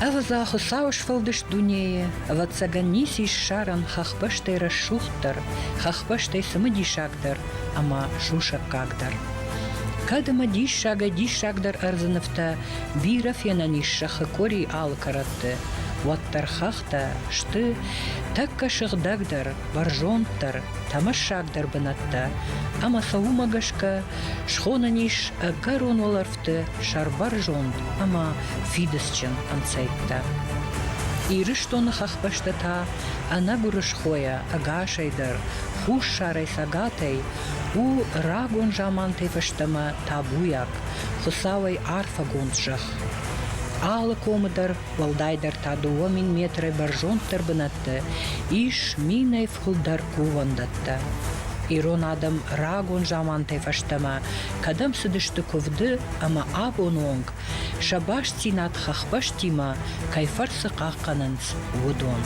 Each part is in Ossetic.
Ӕвӕдза, Хуыцауы сфӕлдыст дунейы, ӕвӕццӕгӕн, ницы ис ссарӕн хӕхбӕстӕй рӕсугъддӕр, хӕхбӕстӕй цымыдисагдӕр ӕмӕ сусӕггагдӕр. Кӕд ӕмӕ диссагӕй диссагдӕр ӕрдзы нывтӕ бирӕ фенӕн ис зӕххы къорийы алы кӕрӕтты, уӕддӕр хӕхтӕ сты тӕккӕ сыгъдӕгдӕр, бӕрзонддӕр, тӕмӕссагдӕр бынӕттӕ, ӕмӕ сӕ уымӕ гӕсгӕ схонӕн ис ӕгӕрон уӕлӕрвты сӕрбӕрзонд ӕмӕ фидыцджын ӕнцӕйттӕ. Ирыстоны хӕхбӕстӕ та ӕнӕгуырысхойӕ ӕгасӕй дӕр хуссарӕй-цӕгатӕй у рагон замантӕй фӕстӕмӕ табуйаг, Хуыцауӕй арфӕгонд зӕхх. Алы комы дӕр, уӕлдайдӕр та 2000 метрӕй бӕрзонддӕр бынӕтты, ис минӕй фылдӕр кувӕндӕттӕ. Ирон адӕм рагон замантӕй фӕстӕмӕ кӕдӕм цыдысты куывды ӕмӕ абоны онг сӕ бастдзинад хӕхбӕстимӕ кӕй фӕрцы хъахъхъӕнынц, уыдон.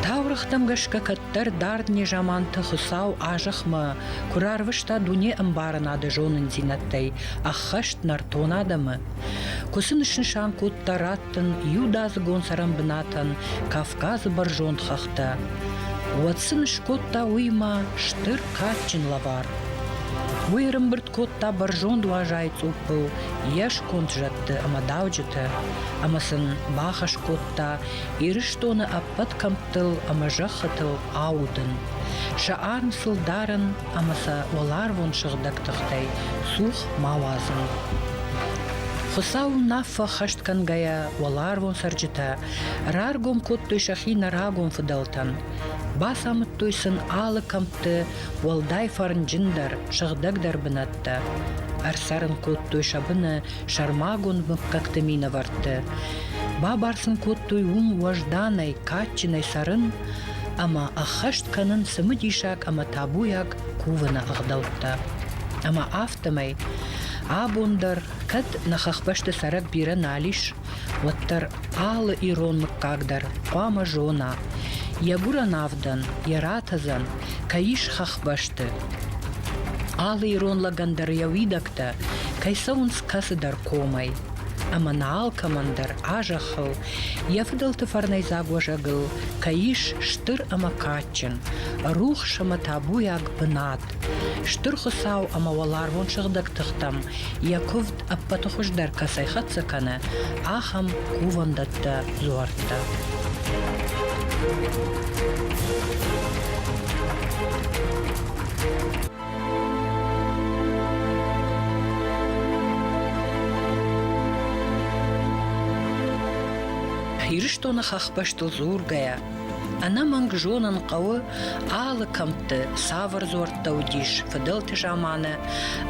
Таурӕгътӕм гӕсгӕ кӕддӕр дард незаманты Хуыцау а-зӕхмӕ куы рарвыста дуне ӕмбарынады зонындзинӕдтӕй ӕххӕст нӕртон адӕмы, куы сын снысан кодта раттын иудадзыгон цӕрӕнбынатӕн Кавказы бӕрзонд хӕхтӕ, уӕд сын скодта уыимӕ стыр кадджын лӕвар. Уый ӕрӕмбырд кодта бӕрзонд уазайы цъуппыл йе сконд зӕдты ӕмӕ дауджыты ӕмӕ сын бахӕс кодта Ирыстоны ӕппӕт кӕмттыл ӕмӕ зӕххытыл аудын, сӕ арм сыл дарын ӕмӕ сӕ уӕларвон сыгъдӕг тыхтӕй цух ма уадзын. Хуыцауы уынаффӕ ӕххӕст кӕнгӕйӕ уӕларвон цӕрджытӕ раргом кодтой сӕхи нӕ рагон фыдӕлтӕн, бацамыдтой сын алы кӕмтты уӕлдай фӕрнджындӕр, сыгъдӕгдӕр бынӕттӕ, ӕрцӕрын кодтой сӕ быны сӕрмагонд мыггӕгты минӕвӕртты, бабар сын кодтой уым уӕзданӕй, кадджынӕй цӕрын ӕмӕ ӕххӕст кӕнын цымыдисаг ӕмӕ табуйаг кувыны ӕгъдӕуттӕ. Ӕмӕ афтӕмӕй абон дӕр, кӕд нӕ хӕхбӕсты цӕрӕг бирӕ нал ис, уӕддӕр алы ирон мыггаг дӕр хъуамӕ зона, йӕ гуырӕн авдӕн, йӕ ратӕдзӕн кӕй ис хӕхбӕсты. Алы ирон лӕгӕн дӕр йӕ уидӕгтӕ кӕй цӕуынц кӕцыдӕр комӕй, ӕмӕ нӕ алкӕмӕн дӕр а зӕххыл йӕ фыдӕлты фӕрнӕйдзаг уӕзӕгыл кӕй ис стыр ӕмӕ кадджын, рухс ӕмӕ табуйаг бынат. Стыр Хуыцау ӕмӕ уӕларвон сыгъдӕг тыхтӕм йӕ куывд ӕппӕты хуыздӕр кӕцӕй хӕццӕ кӕны, ахӕм кувӕндӕттӕ, дзуӕрттӕ. Ирыстоны хӕхбӕстыл дзургӕйӕ, ӕнӕмӕнг зонын хъӕуы алы кӕмтты цавӕр дзуӕрттӕ уыдис фыдӕлты заманы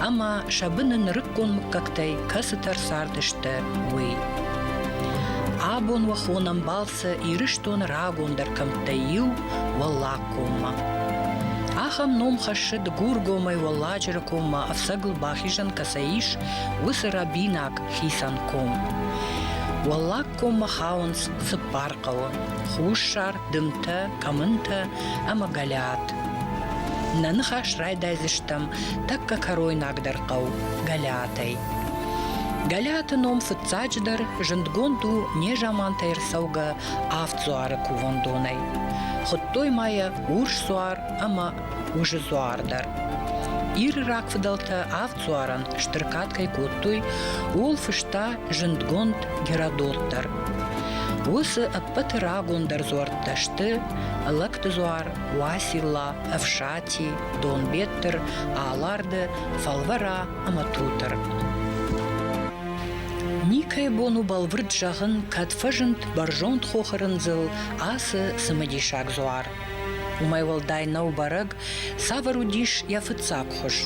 ӕмӕ сӕ быны нырыккон мыггӕгтӕй кӕцытӕ рцардысты, уый. Абон уӕ хонӕм балцы Ирыстоны рагондӕр кӕмттӕй иу Уӕллагкоммӕ. Ахӕм ном хӕссы Дыгургомӕй Уӕлладжыры коммӕ ӕфцӕгыл бахизӕн кӕцӕй ис, уыцы рӕбинаг хицӕн ком. Уӕллагкоммӕ хауынц цыппар хъӕуы – Хуссар, Дымтӕ, Къӕмынтӕ ӕмӕ Гӕлиат. Нӕ ныхас райдайдзыстӕм тӕккӕ кӕройнагдӕр хъӕу Гӕлиатӕй. Гӕлиаты ном фыццаджыдӕр зындгонд у незамантӕй ӕрцӕугӕ Авддзуары кувӕндонӕй. Хуыдтой ма йӕ Урс дзуар ӕмӕ Узы дзуар дӕр. Иры рагфыдӕлтӕ Авддзуарӕн стыр кад кӕй кодтой, ууыл фыста зындгонд Геродот дӕр. Уыцы ӕппӕты рагондӕр дзуӕрттӕ сты Лӕгты дзуар, Уацилла, Ӕфсати, Донбеттыр, Аларды, Фӕлвӕра ӕмӕ Тутыр. Никӕй бон у бӕлвырд зӕгъын, кӕд фӕзынд бӕрзонд хохы рындзыл ацы цымыдисаг дзуар. Уымӕй уӕлдай нӕу бӕрӕг, цавӕр уыдис йӕ фыццаг хуыз.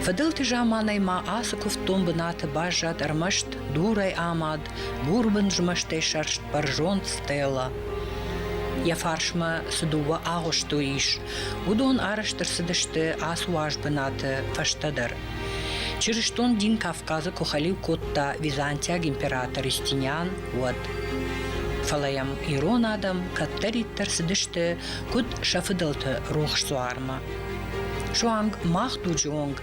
Фыдӕлты заманӕй ма ацы куывддон бынаты баззад ӕрмӕст дурӕй амад, бурбын змӕстӕй сӕрст бӕрзонд стела. Йӕ фарсмӕ цы дыууӕ агъуысты ис, уыдон арӕзт ӕрцыдысты ацы уаз бынаты фӕстӕдӕр. Чырыстон дин Кавказы куы хӕлиу кодта византиаг император Юстиниан, уӕд. Фӕлӕ йӕм ирон адӕм кӕддӕриддӕр цыдысты куыд сӕ фыдӕлты рухс дзуармӕ. Суанг мах дуджы онг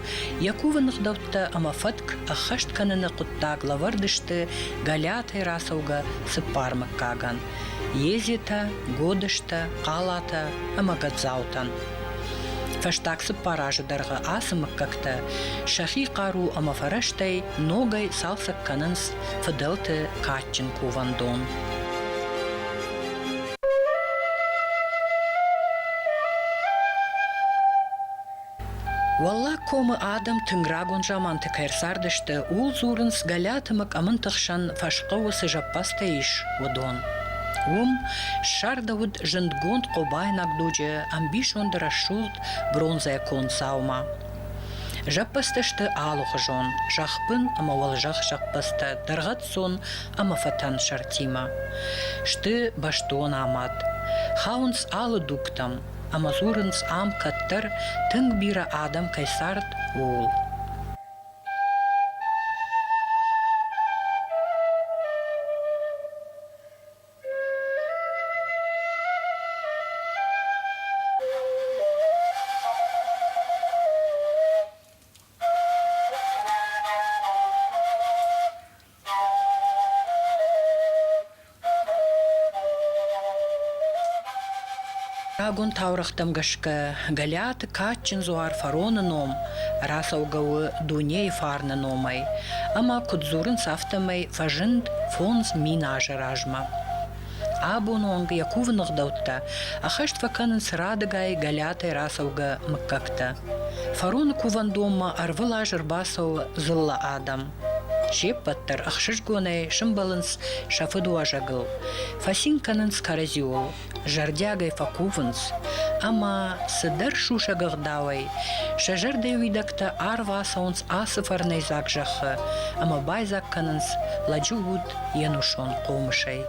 йӕ кувыны гъдӕуттӕ ӕмӕ фӕтк ӕххӕст кӕныны хъуыддаг лӕвӕрд сты Гӕлиатӕй рацӕугӕ цыппар мыггагӕн – Езетӕ, Годызтӕ, Хъалатӕ ӕмӕ Гӕдзаутӕн. Фӕстаг цыппар азы дӕргъы ацы мыггӕгтӕ сӕхи хъару ӕмӕ фӕрӕзтӕй ногӕй цалцӕг кӕнынц фыдӕлты кадджын кувӕндон. Уӕллаг комы адӕм тынг рагон заманты кӕй ӕрцардысты, ууыл дзурынц Гӕлиаты ӕмӕ Къӕмынты хсӕн фӕсхъӕуы цы зӕппӕдзтӕ ис, уыдон. Уым ссардӕуыд зындгонд хъобайнаг дуджы ӕмбисонды рӕсугъд бронзӕйӕ конд дзаума. Зӕппӕдзтӕ сты алыхуызон, зӕхбын ӕмӕ уӕлзӕхх зӕппӕдзтӕ дӕргъӕццон ӕмӕ фӕтӕн сӕртимӕ. Сты бӕстон амад. Хауынц алы дугтӕм, ӕмӕ дзурынц, ам кӕддӕр тынг бирӕ адӕм кӕй цард, ууыл. Рагон таурӕгътӕм гӕсгӕ Гӕлиаты кадджын дзуар Фароны ном рацӕугӕ у дунейы фарны номӕй ӕмӕ, куыд дзурынц, афтӕмӕй фӕзынд 5000 азы размӕ. Абоны онг йӕ кувыны гъдӕуттӕ ӕххӕст фӕкӕнынц радыгай Гӕлиатӕй рацӕугӕ мыггӕгтӕ. Фароны кувӕндонмӕ ӕрвылаз ӕрбацӕуы дзыллӕ адӕм. Се ппӕт дӕр ӕхсызгонӕй сӕмбӕлынц сӕ фыдуӕзӕгыл, фӕцин кӕнынц кӕрӕдзиуыл, зӕрдиагӕй фӕкувынц ӕмӕ цыдӕр сусӕг ӕгъдауӕй сӕ зӕрдӕйы уидӕгтӕ арв ацӕуынц ацы фӕрнӕйдзаг зӕххы ӕмӕ байдзаг кӕнынц лӕджы уд йе нусон хъомысӕй.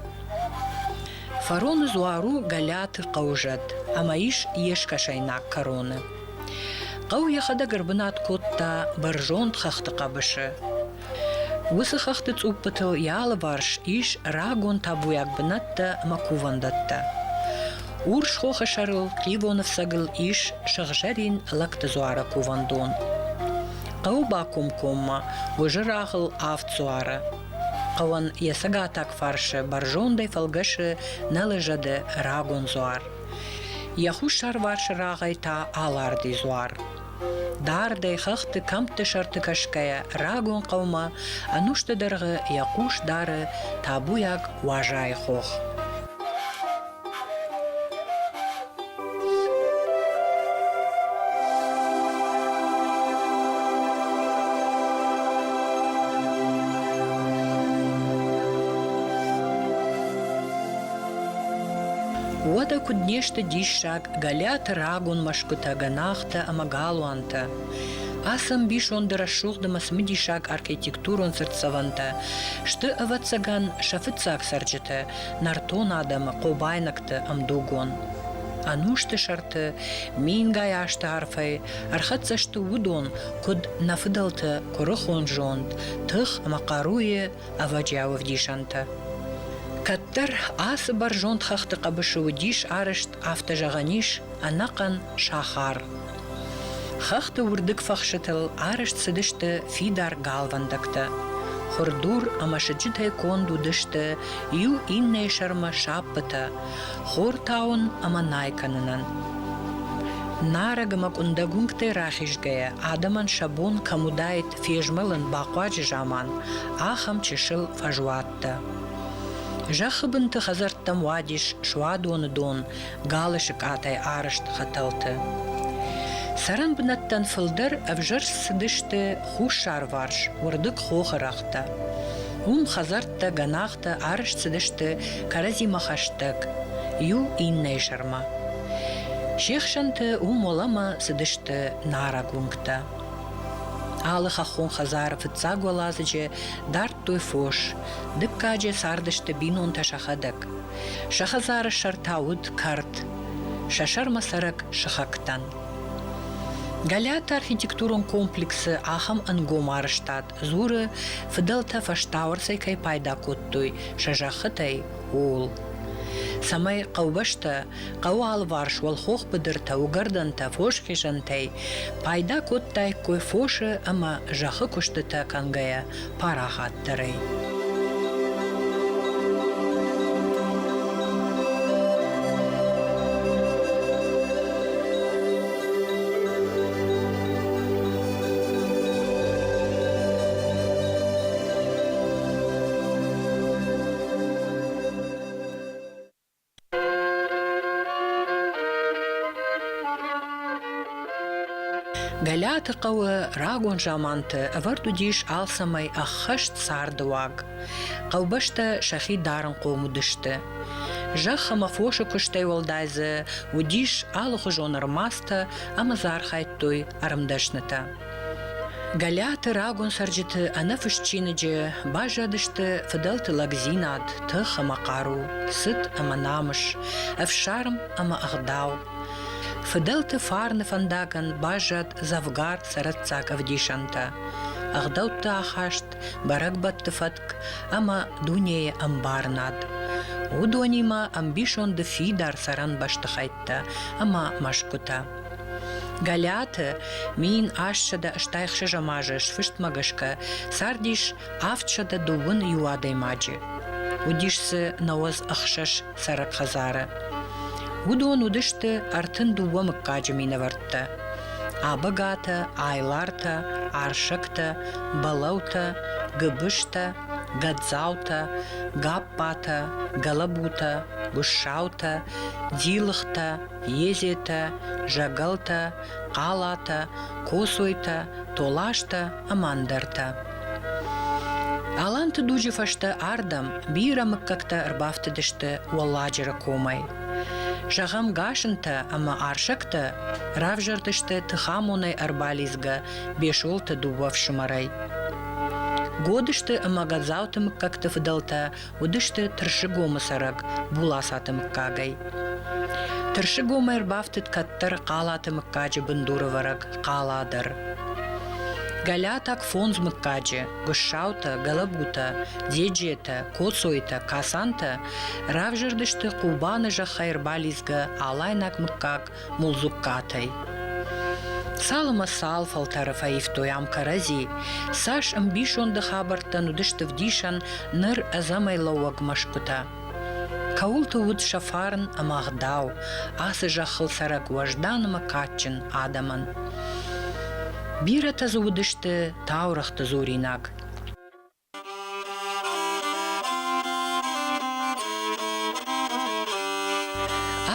Фароны дзуар у Гӕлиаты хъӕуызӕд ӕмӕ ис йе скӕсӕйнаг кӕроны. Хъӕу йӕхӕдӕг ӕрбынат кодта бӕрзонд хӕхты хъӕбысы. Уыцы хӕхты цъуппытыл йӕ алыварс ис рагон табуйаг бынӕттӕ ӕмӕ кувӕндӕттӕ. Урс хохы сӕрыл Хъивоны фцӕгыл ис сыгъзӕрин лӕгты дзуары кувӕндон. Хъӕуы бакомкоммӕ Уызы рагъыл авд дзуары. Хъӕуӕн йӕ цӕгатаг фарсы бӕрзондӕй фӕлгӕсы Нӕлызӕды рагон дзуар. Йӕ хуссарварсы рагъӕй та Аларды дзуар. Дардӕй хӕхты кӕмтты сӕрты кӕсгӕйӕ рагон хъӕумӕ ӕнусты дӕргъы йӕ хъус дары табуйаг Уазайы хох. Уӕдӕ куыд не сты диссаг Гӕлиаты рагон мӕсгуытӕ, гӕнахтӕ ӕмӕ галуантӕ. Ацы ӕмбисонды рӕсугъд ӕмӕ цымыдисаг архитектурон цыртдзӕвӕнтӕ сты, ӕвӕццӕгӕн, сӕ фыццаг цӕрджытӕ, нӕртон адӕмы хъобайнӕгты ӕмдугон. Ӕнусты сӕрты мингай азты арфӕй ӕрхӕццӕ сты уыдон, куыд нӕ фыдӕлты куырыхон зонд, тых ӕмӕ хъаруйы ӕвӕджиауы ӕвдисӕнтӕ. Кӕддӕр ацы бӕрзонд хӕхты хъӕбысы уыдис арӕзт, афтӕ зӕгъӕн ис, ӕнӕхъӕн сахар. Хӕхты уырдыг фӕхсытыл арӕзт цыдысты фидар галвӕндӕгтӕ. Хуырдур ӕмӕ сыджытӕй конд уыдысты иу иннӕйы сӕрмӕ саппытӕ, хор тауын ӕмӕ най кӕнынӕн. Нарӕг ӕмӕ къуындӕг уынгтӕй рахизгӕйӕ адӕмӕн сӕ бон кӕм уыдаид фезмӕлын бахъуаджы заман, ахӕм чысыл фӕзуӕттӕ. Зӕххы бынты хӕдзӕрттӕм уадис суадоны дон галы сыкъатӕй арӕзт хӕтӕлты. Цӕрӕн бынӕттӕн фылдӕр ӕвзӕрст цыдысты хуссарварс уырдыг хохы рӕгътӕ. Уым хӕдзӕрттӕ, гӕнахтӕ арӕзт цыдысты кӕрӕдзимӕ хӕстӕг, иу иннӕйы сӕрмӕ. Се хсӕнты уым уӕлӕмӕ цыдысты нарӕг уынгтӕ. Алы хӕххон хӕдзары фыццаг уӕладзыджы дардтой фос, дыккаджы цардысты бинонтӕ сӕхӕдӕг. Сӕ хӕдзары сӕр та уыд кӕрт, сӕ сӕрмӕ цӕрӕг сыхӕгтӕн. Гӕлиаты архитектурон комплексы ахӕм ӕнгом арӕзтад дзуры, фыдӕлтӕ фӕстауӕрцӕй кӕй пайда кодтой сӕ зӕххытӕй, ууыл. цӕмӕй хъӕубӕстӕ, хъӕуы алыварс уӕлхох быдыртӕ, уыгӕрдӕнтӕ, фосхизӕнтӕй пайда кодтаиккой фосы ӕмӕ зӕххы куыстытӕ кӕнгӕйӕ парахатдӕрӕй. Гӕлиаты хъӕуы рагон заманты ӕвӕрд уыдис алцӕмӕй ӕххӕст цардыуаг. Хъӕубӕстӕ сӕхи дарынхъом уыдысты. Зӕхх ӕмӕ фосы куыстӕй уӕлдай дзы уыдис алыхуызон ӕрмадзтӕ ӕмӕ дзы архайдтой ӕрмдӕснытӕ. Гӕлиаты рагон цӕрджыты ӕнӕфыст чиныджы баззадысты фыдӕлты лӕгдзинад, тых ӕмӕ хъару, цыт ӕмӕ намыс, ӕфсарм ӕмӕ ӕгъдау. Фыдӕлты фарны фӕндагӕн баззад дзӕвгар цӕрӕццаг ӕвдисӕнтӕ, ӕгъдӕутты ахаст, бӕрӕгбӕтты фӕтк ӕмӕ дунейы ӕмбарынад. Уыдонимӕ ӕмбисонды фидар цӕрӕн бӕстыхӕйттӕ ӕмӕ мӕсгуытӕ. Гӕлиаты 1866 азы сфыстмӕ гӕсгӕ цардис 721 адӕймаджы. Уыдис дзы 96 цӕрӕг хӕдзары. Уыдон уыдысты 32 мыггаджы минӕвӕрттӕ: Абӕгатӕ, Айлартӕ, Арсӕгтӕ, Бӕлӕутӕ, Гыбызтӕ, Гӕдзаутӕ, Гаппатӕ, Гӕлӕбутӕ, Гуыссаутӕ, Дзилыхтӕ, Езетӕ, Зӕгӕлтӕ, Хъалатӕ, Коцойтӕ, Толастӕ ӕмӕ ӕндӕртӕ. Аланты дуджы фӕстӕ ардӕм бирӕ мыггӕгтӕ ӕрбафтыдысты Уӕлладжыры комӕй. Зӕгъӕм, Гасынтӕ ӕмӕ Арсӕгтӕ равзӕрдысты тыхамонӕй ӕрбалидзгӕ Бесолты дыууӕ фсымӕрӕй. Годысты ӕмӕ Гӕдзауты мыггӕгты фыдӕлтӕ уыдысты Тырсыгомы цӕрӕг Булацаты мыггагӕй. Тырсыгомӕй ӕрбафтыд кӕддӕр Хъалаты мыггаджы бындурӕвӕрӕг Хъала дӕр. Гӕлиатаг фондз мыггаджы – Гуыссаутӕ, Гӕлӕбутӕ, Дзеджетӕ, Коцойтӕ, Касантӕ – равзӕрдысты Хъубаны зӕххӕй ӕрбалидзгӕ алайнаг мыггаг Мулдзугкатӕй. Цал ӕмӕ цал фӕлтӕры фӕивтой ам кӕрӕдзи, цас ӕмбисонды хабӕрттӕн уыдысты вдисӕн ныр ӕдзӕмӕй лӕууӕг мӕсгуытӕ. Кӕуылты уыд сӕ фарн ӕмӕ ӕгъдау ацы зӕххыл цӕрӕг уӕздан ӕмӕ кадджын адӕмӕн. Бирӕтӕ дзы уыдысты таурӕгъты дзуринаг.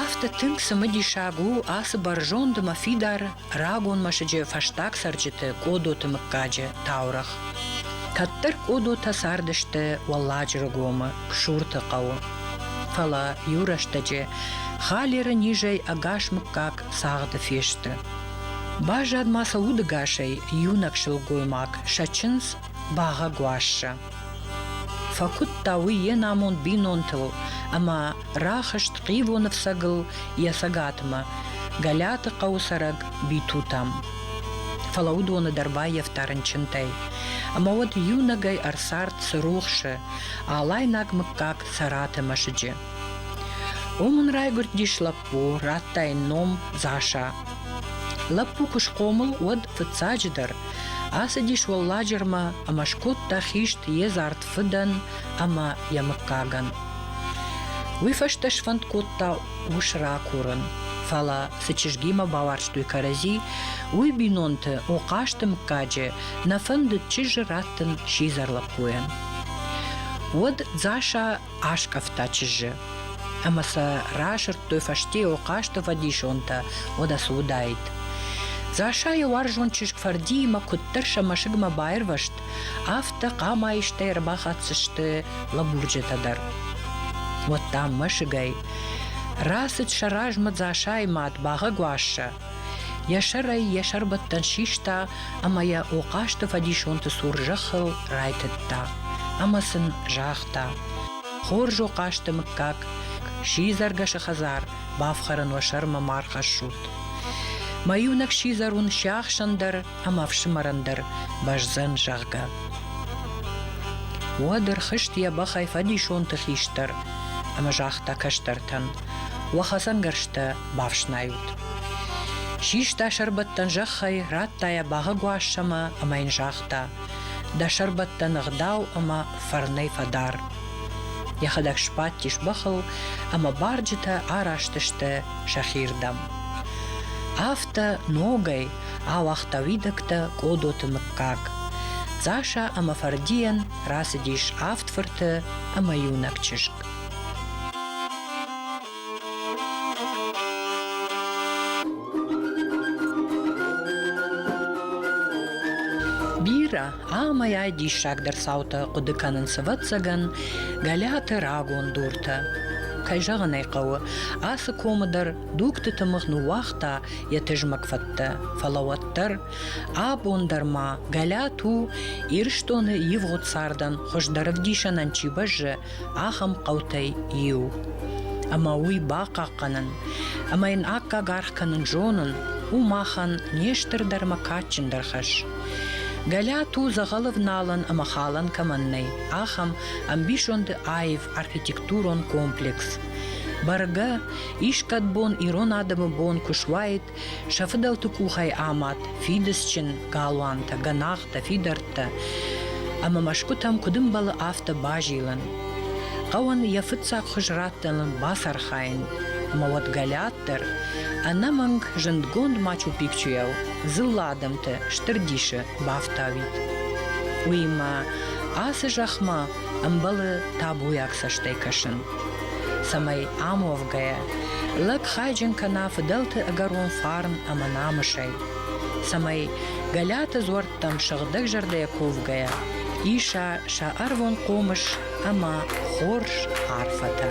Афтӕ тынг цымыдисаг у ацы бӕрзонд ӕмӕ фидар рагон мӕсыджы фӕстаг цӕрджыты Къодоты мыггаджы таурӕгъ. Кӕддӕр Къодотӕ цардысты Уӕлладжыры гомы, Ксурты хъӕуы. Фӕлӕ иу рӕстӕджы халеры низӕй ӕгас мыггаг цагъды фесты. Баззад ма сӕ удыгасӕй иунӕг сылгоймаг, сӕ чындз Бӕгъӕгуассӕ. Фӕкуыдта уый йе намонд бинонтыл ӕмӕ рахызт Хъивоны фцӕгыл йӕ цӕгатмӕ, Гӕлиаты хъӕуы цӕрӕг Битутӕм. Фӕлӕ уыдоны дӕр баййӕфта рынчынтӕй. Ӕмӕ уӕд иунӕгӕй ӕрцард Цырухсы, алайнаг мыггаг Цӕраты мӕсыджы. Уым ын райгуырдис лӕппу, радта йын ном Дзаса. Лӕппу куы схъомыл, уӕд фыццаджыдӕр ацыдис Уӕлладжырмӕ ӕмӕ скодта хист йе дзард фыдӕн ӕмӕ йӕ мыггагӕн. Уый фӕстӕ сфӕнд кодта ус ракурын, фӕлӕ цы чызгимӕ бауарзтой кӕрӕдзи, уый бинонты Охъазты мыггаджы нӕ фӕндыд чызджы раттын сидзӕр лӕппуйӕн. Уӕд Дзаса аскъӕфта чызджы. Ӕмӕ сӕ расырдтой фӕстейӕ хъазты фӕдисонтӕ, уӕдӕ цы уыдаид. Дзаса йӕ уарзон чызг Фӕрдиимӕ куыддӕр сӕ мӕсыгмӕ баирвӕзт, афтӕ хъамаистӕй ӕрбахӕццӕ сты лӕбурджытӕ дӕр. Уӕд та мӕсыгӕй рацыд сӕ размӕ Дзасайы мад Бӕгъӕгуассӕ. Йӕ сӕрӕй йӕ сӕрбӕттӕн систа ӕмӕ йӕ Охъазты фӕдисонты цур зӕххыл райтыдта ӕмӕ сын загъта: «Хорз Охъазты мыггаг, сидзӕргӕсы хӕдзар бафхӕрын уӕ сӕрмӕ ма рхӕссут. Мӕ иунӕг сидзӕр уын сиахсӕн дӕр ӕмӕ ӕфсымӕрӕн дӕр бӕздзӕн, зӕгъгӕ». Уӕд ӕрхызт йӕ бӕхӕй фӕдисонты хистӕр. ӕмӕ загъта кӕстӕртӕн: Уӕ хӕцӕнгӕрзтӕ бафснайут. Систа сӕрбӕттӕн зӕххӕй, радта йӕ бӕхы Гуассӕмӕ ӕмӕ йын загъта: Дӕ сӕрбӕттӕн ӕгъдау ӕмӕ фӕрнӕй фӕдар. Йӕхӕдӕг сбадтис бӕхыл ӕмӕ барджытӕ араст сты сӕхирдӕм. Афтӕ ногӕй ауагъта уидӕгтӕ Къодоты мыггаг. Дзаса ӕмӕ Фӕрдийӕн рацыдис авд фырты ӕмӕ иунӕг чызг. Бирӕ амӕй-ай диссагдӕр цаутӕ хъуыды кӕнынц, ӕвӕццӕгӕн, Гӕлиаты рагон дуртӕ. Кӕй зӕгъын ӕй хъӕуы, ацы комы дӕр дугты тымыгъ ныууагъта йӕ тызмӕг фӕдтӕ, фӕлӕ уӕддӕр абон дӕр ма Гӕлиат у, Ирыстоны ивгъуыд цардӕн хуыздӕр ӕвдисӕнӕн чи бӕззы, ахӕм хъӕутӕй иу. Ӕмӕ уый бахъахъхъӕнын ӕмӕ йын аккаг аргъ кӕнын зонын у махӕн не стырдӕр ӕмӕ кадджындӕр хӕс. Гӕлиат у дзӕгъӕлы вналӕн ӕмӕ халӕн кӕмӕн нӕй, ахӕм ӕмбисонды аив архитектурон комплекс. Бӕргӕ, искӕд бон ирон адӕмы бон куы суаид сӕ фыдӕлты къухӕй амад фидыцджын галуантӕ, гӕнахтӕ, фидӕрттӕ ӕмӕ мӕсгуытӕм куыд ӕмбӕлы, афтӕ базилын. Хъӕуӕн йӕ фыццаг хуыз раттыныл бацархайын, ӕмӕ уӕд Гӕлиат дӕр, ӕнӕмӕнг зындгонд Мачу-Пикчуйау, дзыллӕ адӕмты стыр дисы бафтауид. Уыимӕ ацы зӕхмӕ ӕмбӕлы табуйаг цӕстӕй кӕсын, цӕмӕй ам уӕвгӕйӕ лӕг хайджын кӕна фыдӕлты ӕгӕрон фарн ӕмӕ намысӕй, цӕмӕй Гӕлиаты дзуӕрттӕм сыгъдӕгзӕрдӕйӕ кувгӕйӕ иса сӕ ӕрвон хъомыс ӕмӕ хорз арфӕтӕ.